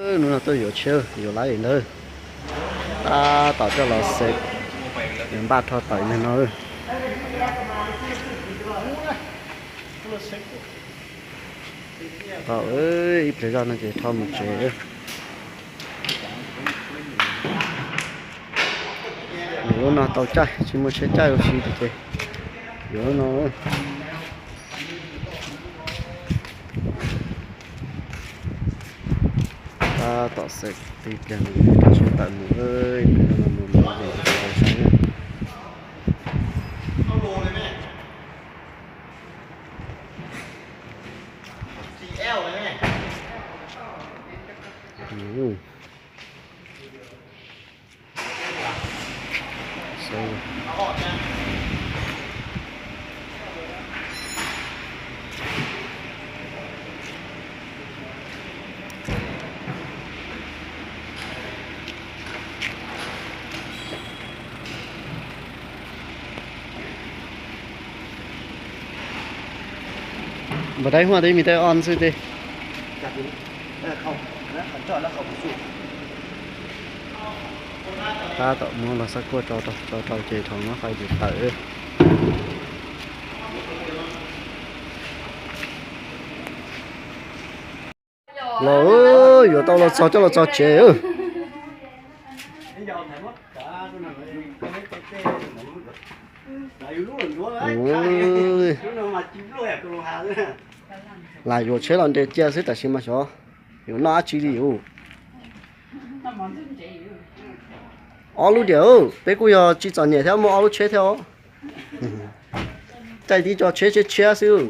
Hnub no tuaj yuav tsheb, yuav laib ntawd. Tab tom coj los xev, yuav npaj rho tawm ntag no. Tau, ib pliag zoj no ces rho mus tsev. Yuav lub no tau caij, tsis muaj tsheb caij ua si ces yuav lub no. Tab tom xev tib pliag no rho tsheb tawm mus, ib pliag no mus mus mus saib. Npam dai huaj teb mis tej o xwb teb. Tab tom muab los xab kuaj tso rau ces thaum no fais tus tawm. Los yuav tau los txog coj los txog tsev. Lam yuav tsheb los nres cia xwb tam sim mas xyov yuav noj dab tsi li. Ob lub diam, peb kuj yog tsis txom nyem thiab, muaj ob lub tsheb thiab os. Caij tib co tsheb tshiab tshiab xwb.